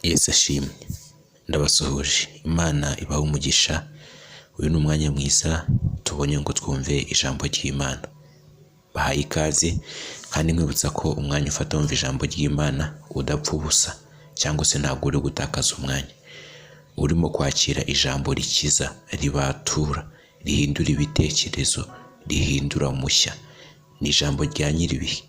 Yesu ashimwe, ndabasuhuje, Imana ibahe umugisha, uyu ni umwanya mwiza tubonye ngo twumve ijambo ry'Imana. Bahaye ikaze kandi nkwibutsa ko umwanya ufata wumva ijambo ry'Imana udapfa ubusa cyangwa se ntabwo uri gutakaza umwanya. Urimo kwakira ijambo rikiza, ribatura, rihindura ibitekerezo, rihindura mushya. Ni ijambo rya nyir'ibihe.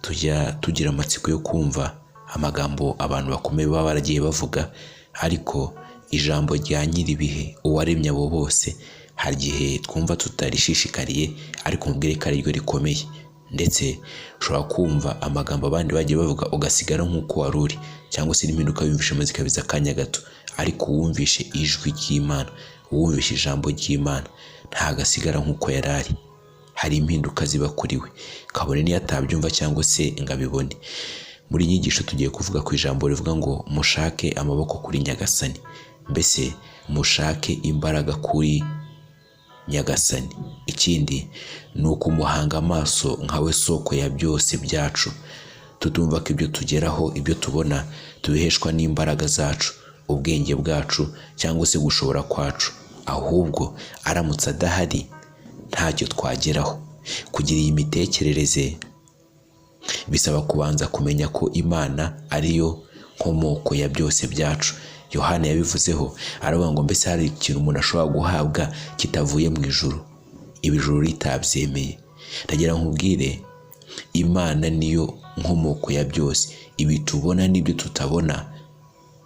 Tujya tugira amatsiko yo kumva amagambo abantu bakomeye baba baragiye bavuga, ariko ijambo rya nyir'ibihe, uwaremye abo bose, hari igihe twumva tutarishishikariye, ariko mubwire ko ariryo rikomeye. Ndetse ushobora kumva amagambo abandi bagiye bavuga ugasigara nk'uko wari uri, cyangwa se n'impinduka wiyumvishemo zikabiza akanya gato, ariko uwumvishe ijwi ry'Imana, uwumvishe ijambo ry'Imana, ntago asigara nk'uko yari ari. Hari impinduka ziba kuri we, kabone n'iyo atabyumva cyangwa se ngo abibone. Muri iyi nyigisho tugiye kuvuga ku ijambo rivuga ngo mushake amaboko kuri Nyagasani, mbese mushake imbaraga kuri Nyagasani. Ikindi ni ukumuhanga amaso nka we soko ya byose byacu, tutumva ko ibyo tugeraho, ibyo tubona tubiheshwa n'imbaraga zacu, ubwenge bwacu cyangwa se gushobora kwacu, ahubwo aramutse adahari ntacyo twageraho. Kugira iyi mitekerereze bisaba kubanza kumenya ko Imana ariyo nkomoko ya byose byacu. Yohana yabivuzeho aravuga ngo mbese hari ikintu umuntu ashobora guhabwa kitavuye mu ijuru, ijuru ritabyemeye. Ndagira nkubwire, Imana niyo nkomoko ya byose, ibi tubona n'ibyo tutabona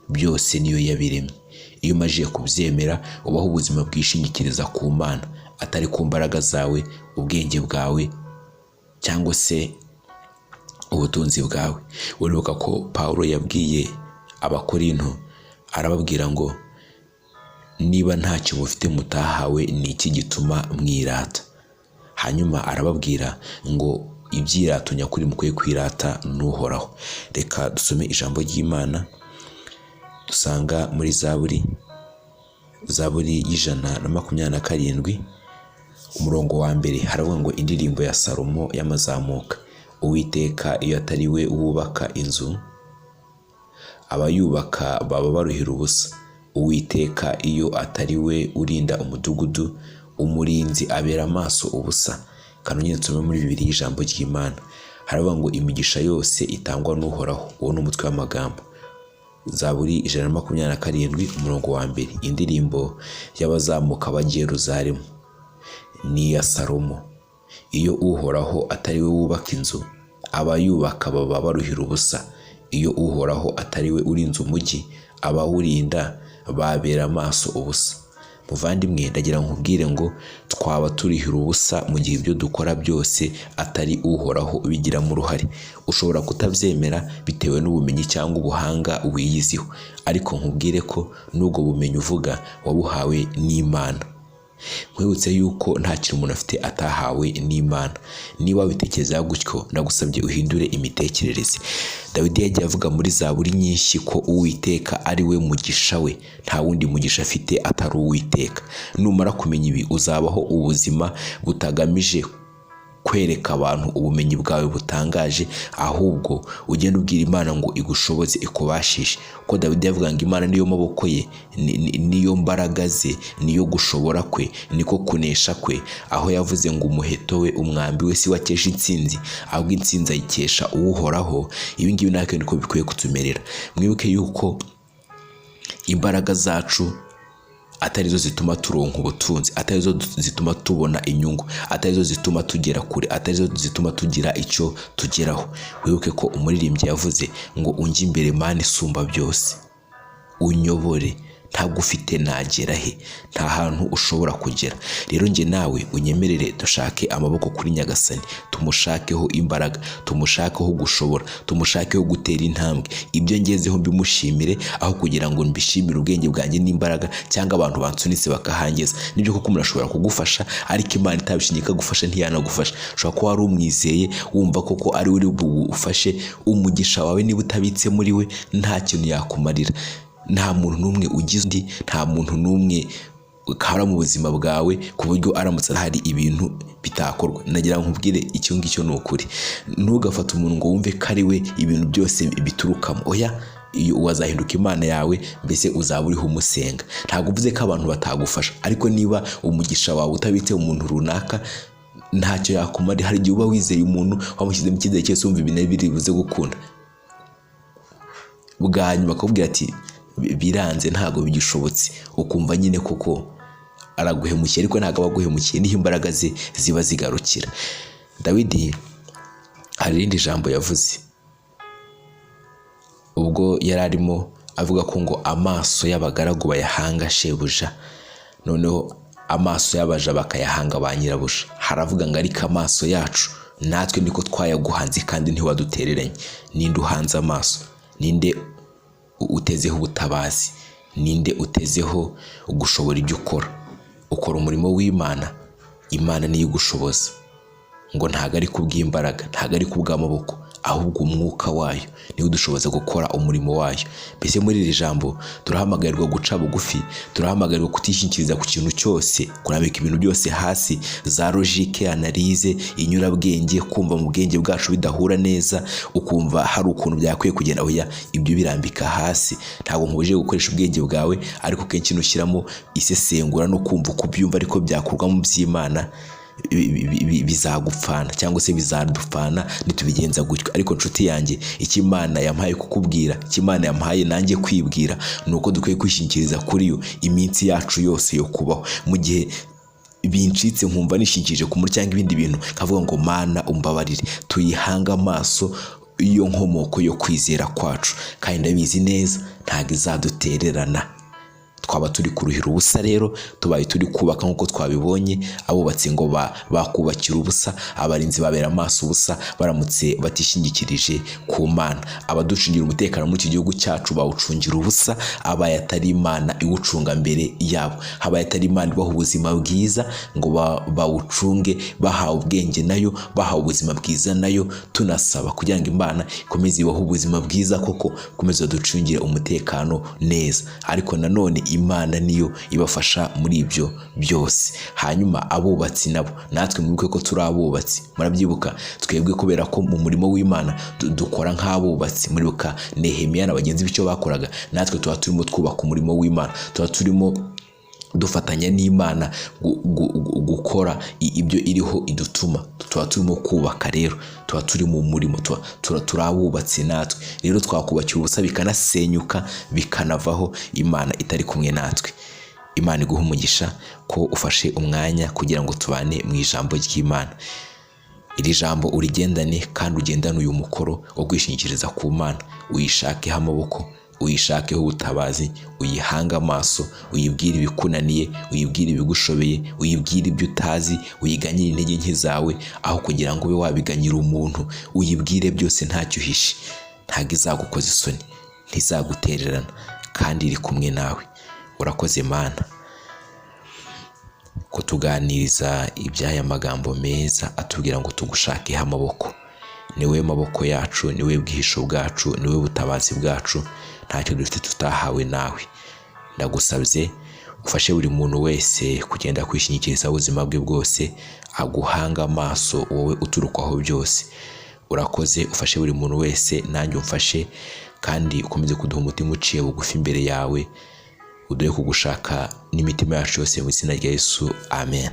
byose niyo yabiremye. Iyo umajije kubyemera ubaho ubuzima bwishingikiriza ku Mana, atari ku mbaraga zawe, ubwenge bwawe cyangwa se ubutunzi bwawe. Uribuka ko Pawulo yabwiye Abakorinto arababwira ngo niba ntacyo mufite mutahawe ni iki gituma mwirata? Hanyuma arababwira ngo ibyirato nyakuri mukwiye kwirata n'Uhoraho. Reka dusome ijambo ry'Imana dusanga muri Zaburi, Zaburi y'127, umurongo wa mbere, haravuga ngo indirimbo ya Salomo y'amazamuka. Uwiteka iyo atari we wubaka inzu, abayubaka baba baruhira ubusa. Uwiteka iyo atari we urinda umudugudu, umurinzi abera amaso ubusa. Kanongere nsome muri Bibiliya ijambo ry'Imana. Haravuga ngo imigisha yose itangwa n'Uhoraho. Uwo ni umutwe w'amagambo. Zaburi 127, umurongo wa mbere, indirimbo y'abazamuka bajya i Yeruzalemu, ni iya Salomo. Iyo Uhoraho atari we wubaka inzu, abayubaka baba baruhira ubusa. Iyo Uhoraho atari we urinze umujyi, abawurinda babera amaso ubusa. Muvandimwe, ndagira nkubwire ngo twaba turihira ubusa mu gihe ibyo dukora byose atari Uhoraho ubigiramo uruhare. Ushobora kutabyemera bitewe n'ubumenyi cyangwa ubuhanga wiyiziho, ariko nkubwire ko n'ubwo bumenyi uvuga wabuhawe n'Imana. Nkwibutse yuko nta kintu umuntu afite atahawe n'Imana. Niba wabitekereza gutyo, ndagusabye uhindure imitekerereze. Dawidi yagiye avuga muri Zaburi nyinshi ko Uwiteka ari we mugisha we, nta wundi mugisha afite atari Uwiteka. Numara kumenya ibi, uzabaho ubuzima butagamije kwereka abantu ubumenyi bwawe butangaje, ahubwo ugenda ubwira Imana ngo igushoboze, ikubashishe. Kuko Dawidi yavuga ngo Imana niyo maboko ye, niyo mbaraga ze, niyo gushobora kwe, niko kunesha kwe. Aho yavuze ngo umuheto we, umwambi we si we akesha intsinzi, ahubwo intsinzi ayikesha Uhoraho. Ibi ngibi natwe niko bikwiye kutumerera. Mwibuke yuko imbaraga zacu atari zo zituma turonka ubutunzi, atari zo zituma tubona inyungu, atari zo zituma tugera kure, atari zo zituma tugira icyo tugeraho. Wibuke ko umuririmbyi yavuze ngo unjye imbere Mana isumba byose, unyobore, ntabwo ufite nagera he? Nta hantu ushobora kugera. Rero njye nawe unyemerere dushake amaboko kuri Nyagasani, tumushakeho imbaraga, tumushakeho gushobora, tumushakeho gutera intambwe. Ibyo ngezeho mbimushimire, aho kugira ngo mbishimire ubwenge bwanjye n'imbaraga cyangwa abantu bansunitse bakahangeza. Nibyo koko umuntu ashobora kugufasha, ariko Imana itabishingiye ikagufasha ntiyanagufasha. Ushobora kuba wari umwizeye, wumva koko ari we uri bugufashe, umugisha wawe niba utabitse muri we nta kintu yakumarira. Nta muntu n'umwe ugize undi, nta muntu n'umwe ukara mu buzima bwawe ku buryo aramutse hari ibintu bitakorwa. Nagira ngo nkubwire icyo ngicyo ni ukuri. Ntugafate umuntu ngo wumve ko ari we ibintu byose biturukamo. Oya, Wazahinduka imana yawe, mbese uzaba uriho umusenga. Ntabwo uvuze ko abantu batagufasha, ariko niba umugisha wawe utabitse umuntu runaka, ntacyo yakumara. Hari igihe uba wizeye umuntu, wamushyizemo icyizere cyose, wumva ibintu biri buze gukunda, bwa nyuma akakubwira ati biranze, ntabwo bigishobotse, ukumva nyine koko araguhemukiye, ariko ntabwo aba aguhemukiye, niho imbaraga ze ziba zigarukira. Dawidi hari irindi jambo yavuze ubwo yari arimo avuga ko ngo amaso y'abagaragu bayahanga shebuja, noneho amaso y'abaja bakayahanga ba nyirabuja. Haravuga ngo ariko amaso yacu natwe niko twayaguhanze kandi ntiwadutereranye. Ninde uhanze amaso? Ninde utezeho ubutabazi? Ninde utezeho gushobora ibyo ukora? Ukora umurimo w'Imana, Imana niyo igushoboza. Ngo ntabwo ari kubw'imbaraga, ntabwo ari kubw'amaboko, ahubwo umwuka wayo niwe udushoboza gukora umurimo wayo. Mbese muri iri jambo turahamagarirwa guca bugufi, turahamagarirwa kutishingikiriza ku kintu cyose, kurambika ibintu byose hasi, za logique, analyse, inyurabwenge, kumva mu bwenge bwacu bidahura neza, ukumva hari ukuntu byakwiye kugenda. Oya, ibyo birambika hasi. Ntabwo nkubujije gukoresha ubwenge bwawe, ariko kenshi nushyiramo isesengura no kumva uko ubyumva ariko byakurwa mu by'Imana, bizagupfana cyangwa se bizadupfana nitubigenza gutyo. Ariko nshuti yanjye, icyo Imana yampaye kukubwira, icyo Imana yampaye nanjye kwibwira, ni uko dukwiye kwishingikiriza kuri yo iminsi yacu yose yo kubaho. Mu gihe bincitse nkumva nishingikirije ku muntu cyangwa ibindi bintu, nkavuga ngo Mana umbabarire. Tuyihange amaso, iyo nkomoko yo kwizera kwacu, kandi ndabizi neza ntabwo izadutererana. Twaba turi kuruhira ubusa rero tubaye turi kubaka nk'uko twabibonye, abubatsi ngo bakubakira ubusa, abarinzi babera amaso ubusa baramutse batishingikirije ku Mana. Abaducungira umutekano muri iki gihugu cyacu bawucungira ubusa abaye atari Imana iwucunga mbere yabo, habaye atari Imana ibaha ubuzima bwiza ngo bawucunge, bahawe ubwenge nayo, bahawe ubuzima bwiza nayo. Tunasaba kugira ngo Imana ikomeze ibahe ubuzima bwiza koko, ikomeze baducungire umutekano neza, ariko nanone Imana niyo ibafasha muri ibyo byose. Hanyuma abubatsi nabo, natwe mwibuke ko turi abubatsi. Murabyibuka, twebwe kubera ko mu murimo w'Imana dukora nk'abubatsi. Muribuka Nehemiya na bagenzi b'icyo bakoraga. Natwe tuba turimo twubaka umurimo w'Imana, tuba turimo dufatanya n'Imana gukora ibyo iriho idutuma. Tuba turimo kubaka rero, tuba turi mu murimo, turi abubatsi natwe. Rero twakubakira ubusa bikanasenyuka bikanavaho Imana itari kumwe natwe. Imana iguha umugisha ko ufashe umwanya kugira ngo tubane mu ijambo ry'Imana. Iri jambo urigendane, kandi ugendane uyu mukoro wo kwishingikiriza ku Mana, uyishakeho amaboko, uyishakeho ubutabazi, uyihange amaso, uyibwire ibikunaniye, uyibwire ibigushobeye, uyibwire ibyo utazi, uyiganyire intege nke zawe aho kugira ngo ube wabiganyira umuntu. Uyibwire byose ntacyo uhishe. Ntabwo izagukoza isoni, ntizagutererana, kandi iri kumwe nawe. Urakoze Mana kutuganiriza iby'aya magambo meza atubwira ngo tugushakeho amaboko. Ni wowe maboko yacu, ni wowe bwihisho bwacu, ni wowe butabazi bwacu, ntacyo dufite tutahawe nawe. Ndagusabye ufashe buri muntu wese kugenda kwishingikiriza ubuzima bwe bwose, aguhanga amaso wowe uturukwaho byose. Urakoze, ufashe buri muntu wese, nanjye umfashe, kandi ukomeze kuduha umutima uciye bugufi imbere yawe, uduhe kugushaka n'imitima yacu yose, mu izina rya Yesu, amen.